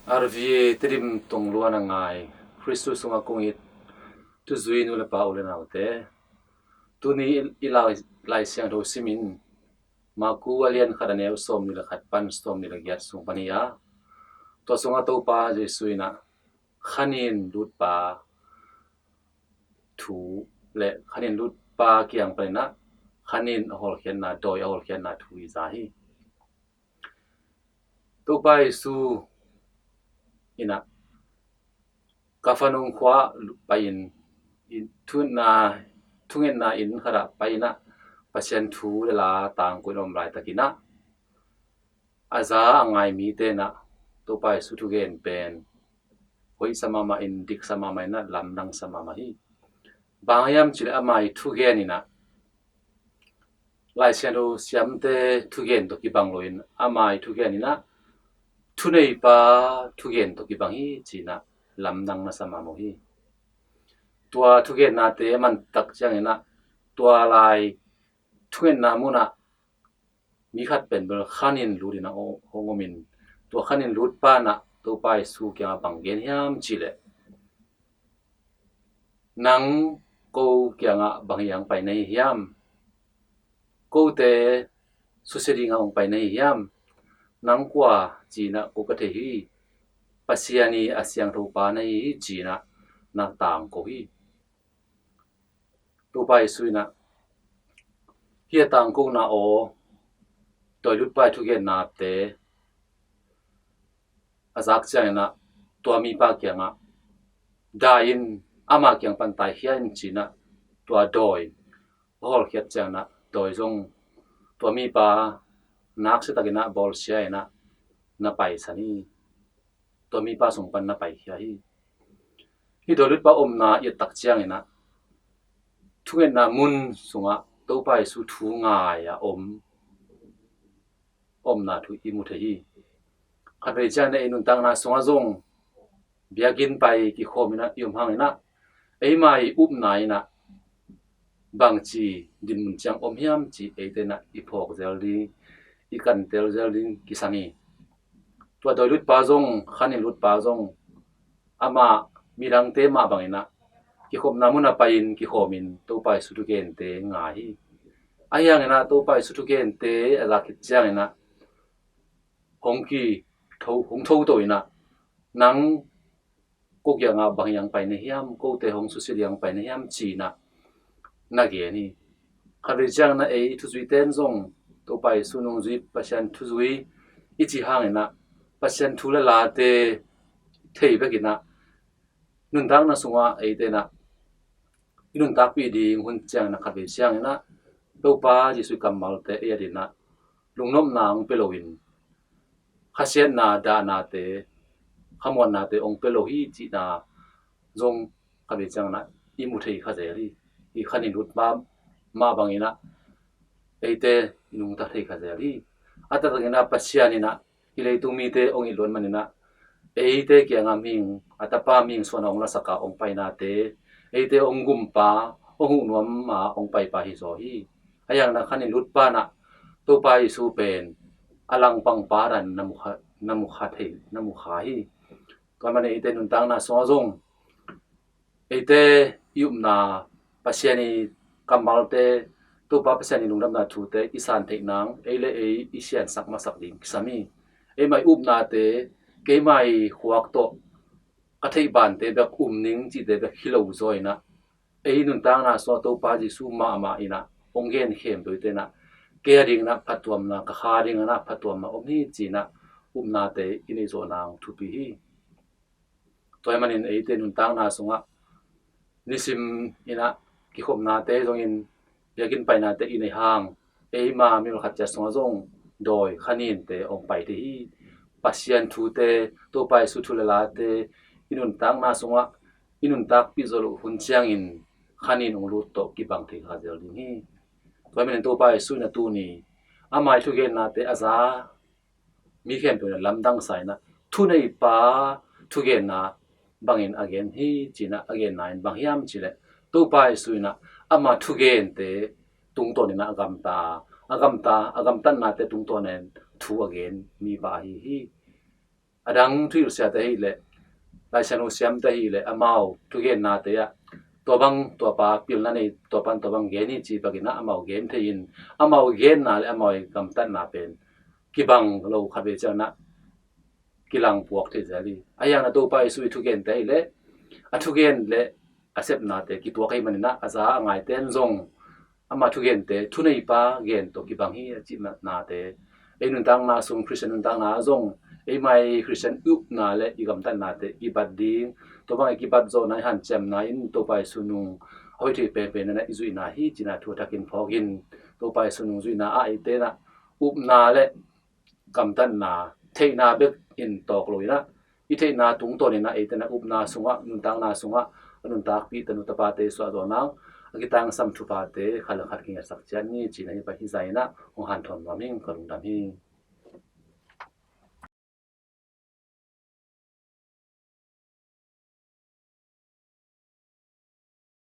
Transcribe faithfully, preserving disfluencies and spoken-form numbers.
R V A Tedim tongluan a ngai Khristu sungah kong it thuzui nu le pa, u le naute, tuni i Lai, Lai Siangtho simin Marku a lian khat a neu sawmnih le khat pan sawmnih le giat sung pan hi a, tua sungah Topa Jesu in ah khanin lutpa thu le khanin lutpa kiang panin ah khanin a hawlkhiatna, dawi a hawlkhiatna thu i za hi. Topa Jesu in ah Kapernaum khua pai-in, thungetna, thungetna inn khatah pai-in ah Pasian thu le la tangko in om laitakin ah a za a ngai mite in ah Topa Jesu thugen pen hoihsa mahmah in, diksa mahmah in ah, lamdangsa mahmah hi. Bang hiam cih leh ama i thugen in ah Lai Siangtho siamte thugen tawh kibang loin ama i thugen in ah thuneipa thugen tawh kibang hi ci-in ah lamdang nasa mahmah hi. Tua thugennate a man tak ciangin ah tua lai thungetna munah mi khat pen bel khanin lut in ah hong om in, tua khanin lutpa in ah Topa Jesu kiangah bang gen hiam cih leh, nang ko kiangah bang hi hong pai na hi hiam? Kote susia dingah hong pai na hi hiam? Nang kua ci-in ah ko ka thei hi, Pasian i a siangtho pa na hi hi ci-in ah na tangko hi. Topa Jesu in ah hih a tangkona aw, dawi lutpa i thugennate a zak ciangin ah tua mipa kiangah dai in, ama kiang pan taikhia in ci-in ah tua dawi a hawlkhiat ciangin ah dawi zong tua mipa naksia takin ah bawlsia in ah na paisan hi. Tua mipa sung pan na paikhia hi. Hih dawi lutpa omna i et tak ciangin ah thungetna mun sungah Topa Jesu thu ngai a om, omna thu i mu thei hi. Khatvei ciangin ah ei nuntakna sungah zong biakinn pai kikhawm in ah i om hangin ah eima i upna in ah bangci dinmun ciang om hiam cih eite in ah i phawk zel ding, i kantel zel ding kisam hi. Tua dawi lutpa zong, khanin lutpa zong, amah midangte mah bangin ah kikhopna munah pai-in kikhawmin Topa Jesu thugente ngai hi. Ahi hangin ah Topa Jesu thugente a zak khit ciangin ah hong kitho, hong thoto in ah, nang ko kiangah bang hi hong pai na hiam, kote hong susia ding hong pai na hiam ci-in ah na gen hi. Khatvei ciangin ah ei thuzuite in zong Topa Jesu nungzui, Pasian thuzui i cih hangin ah Pasian thu le late thei bekin ah nuntakna sungah eite in ah i nuntakpih ding hun ciangin ah khatvei ciangin ah Topa Jesu kammalte ei a dingin ah lungnopna hong pia loin khasiatna, dahnate, khamuannate hong pia lo hi cihna zong khatvei ciangin ah i mu thei kha zel hi. Hih khanin lut mah, mah bangin ah eite i nungta thei kha zel hi. A taktakin ah Pasian in ah hih leitung mite hong it luat manin ah eite kiangah mihing, a tapa mihing suan a hong lasak a hong painate, eite hong gumpa, hong huhnuam a hong paipa hi zaw hi. Ahi hangin ah khanin lutpa in ah Topa Jesu pen a langpangpa dan na mu kha, na mu kha thei, na mu kha hi. Tua ahih manin eite nuntakna sungah zong eite i upna, Pasian i kammalte, Topa Pasian i lungdamna thute i san theih nang ei le ei i siansak masak ding kisam hi. Eima i upnate, keima i khuak tawh ka theih bante bek um ning cihte bek hi lo zaw in ah ei nuntakna sungah Topa Jesu mahmah in ah hong gen khempeuhte in ah kei a dingin ah phattuamna, ka kha dingin ah phattuamna om hi ci-in ah upnate i neih zawh nang thupi hi. Tua ahih manin eite nuntakna sungah nisim in ah kikhopnate zongin biakinn painate i neih hang eima mimal khat ciat sungah zong dawi khaninte hong pai thei hi. Pasian thute, Topa Jesu thu le late i nuntakna sungah i nuntakpih zawh loh hun ciangin khanin hong lut tawh kibang thei kha zel ding hi. Tua ahih manin Topa Jesu in ah tuni ama i thugennate a za mi khempeuh in ah lamdangsa in ah thuneipa thugenna bangin a gen hi ci-in ah a genna in bang hiam cih leh Topa Jesu in ah ama thugente tungtawn in ah a gamta, a gamta, a gamtatnate tungtawn in thu a gen mipa ahi hi. a dang thuhilhsiate ahih leh, Laisiangtho siamte ahih leh amau thugennate ah tua bang tuapa pilna nei, tuapan tua bang gen hi cih bangin ah amau gen thei in, amau genna le amau i gamtatna pen kibang lo khat vei ciangin ah kilang puak thei zel hi. Ahi hangin ah Topa Jesu i thugente ahih leh a thugen le a sepnate kituak ahih manin ah a za a ngaite in zong ama thugente thuneipa gen tawh kibang hi a cihnate, ei nuntakna sung Khristian nuntakna ah zong eima i Khristian i upna le i gamtatnate i bat ding, tua bang i kibat zawhna i hanciamna in Topa Jesu nung a hoih thei penpen in ah i zuihna hi cihna thu a thakin phawk in, Topa Jesu nung zuihna ah eite in ah upna le gamtatna theihna bek in tawk lo in ah, i theihna tungtawn in ah eite in ah upna sungah, nuntakna sungah a nuntakpih tanu tapate suah zawh nang, a kitangsam thuphate khat le khat kingetsak ciat ni cihna hi pah hi zah in ah hong hanthawn nuam hi ing. Ka lungdam hi.